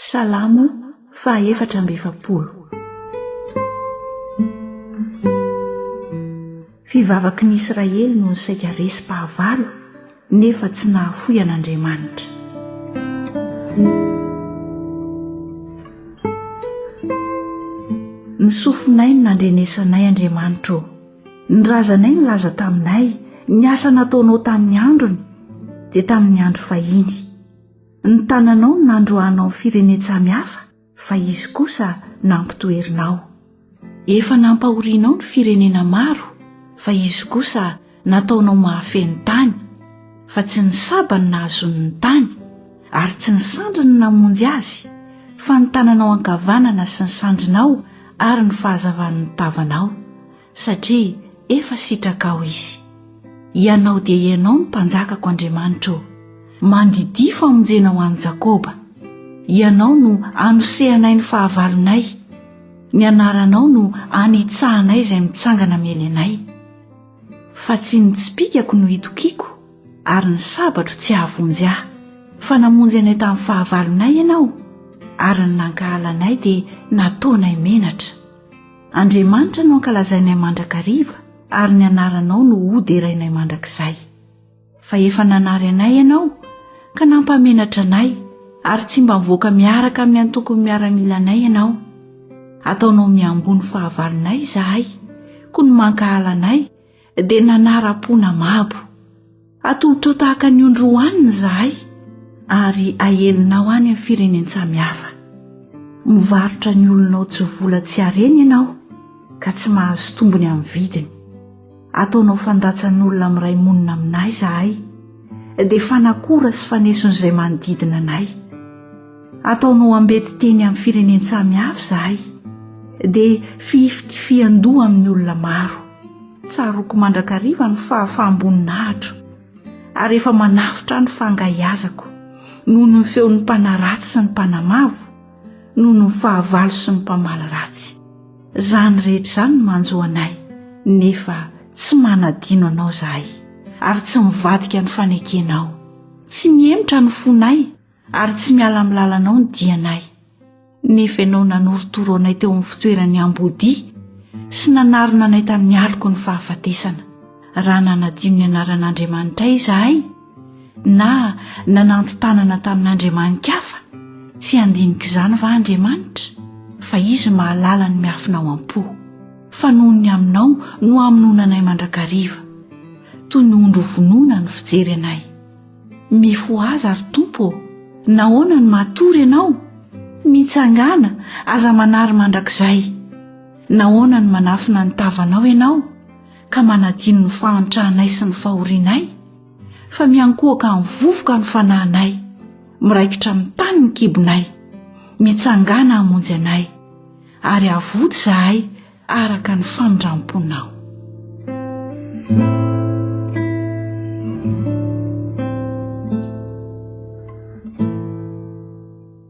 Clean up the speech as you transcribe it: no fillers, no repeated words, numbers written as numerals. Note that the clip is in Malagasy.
Salamo faha-44. Fivavaky ny Israely noho ny saika resim-pahavalo nefa tsy nahafoy an'Andriamanitra. Ny sofinay no nandrenesanay Andriamanitra ô. Ny razanay nilaza taminay ny asa nataonao tamin'ny androny, dia tamin'ny andro fahiny. Ny tananao no nandroahanao ny firenen-tsamy hafa, fa izy kosa nampitoherinao. Efa nampahorianao ny firenena maro, fa izy kosa nataonao mahafehy ny tany, fa tsy ny sabany nahazoany ny tany, ary tsy ny sandriny no namonjy azy, fa ny tananao ankavanana sy ny sandrinao ary ny fahazavan'ny tavanao. satria efa sitrakao izy. Ianao dia Ianao no Mpanjakako Andriamanitra ô, mandidia famonjena ho an'i Jakoba. Ianao no anosehanay ny fahavalonay, ny anaranao no anitsahanay izay mitsangana miely anay. Fa tsy ny tsipìkako no itokiako, ary ny sabatro tsy hahavonjy ahy, fa namonjy anay tamin'ny fahavalonay Ianao, ary ny nankahala anay dia nataonay menatra. Andriamanitra no ankalazainay mandrakariva ary ny anaranao no hoderainay mandrakizay. Fa efa nanary anay ianao ka nampamenatra anay ary tsy mba mivoaka miaraka amin'ny antokon'ny miaramilanay ianao. Ataonao miamboho ny fahavalonay izahay, koa ny mankahala anay dia nanara-po namabo. Atolotrao tahaka ny ondry hohanina izahay, ary aelinao any amin'ny firenen-tsamihafa. Mivarotra ny olonao tsy vola tsy harena ianao, ka tsy mahazo tombony amin'ny vidiny. Ataonao fandatsan'olona miray monina aminay izahay, dia fanakora sy faneson'izay manodidina anay. Ataonao ambeti-teny amin'ny firenen-tsamihafa izahay, dia fihifikifihan-doha amin'ny olona maro. Tsaroako mandrakariva ny fahafaham-boninahitro, ary efa manafotra ahy ny fangaiazako, noho ny feon'ny mpanaratsy sy ny mpanamavo, noho ny fahavalo sy ny mpamaly ratsy. Izany rehetra izany no manjo anay, nefa tsy manadino anao izahay, ary tsy mivadika ny fanekenao. Tsy mihemotra ny fonay, ary tsy miala amin'ny lalanao ny dianay. Nefa ianao nanorotoro anay teo amin'ny fitoeran'ny ambodia sy nanarona anay tamin'ny aloky ny fahafatesana. Raha nanadino ny anaran'Andriamanitray izahay, na nananton-tanana tamin'andriamani-kafa, tsy handinika izany va Andriamanitra? Fa Izy mahalala ny miafina ao am-po. Fa noho ny aminao no hamonoana anay mandrakariva. Toy ny ondry hovonoina ny fijery anay. Mifohaza ry Tompo ô! Nahoana no matory Ianao? Mitsangàna, aza manary mandrakizay. Nahoana no manafina ny tavanao Ianao, ka manadino ny fahantranay sy ny fahorianay? Fa miankohoka amin'ny vovoka ny fanahinay, miraikitra amin'ny tany ny kibonay. Mitsangàna hamonjy anay, ary avoty izahay araka ny famindram-ponao.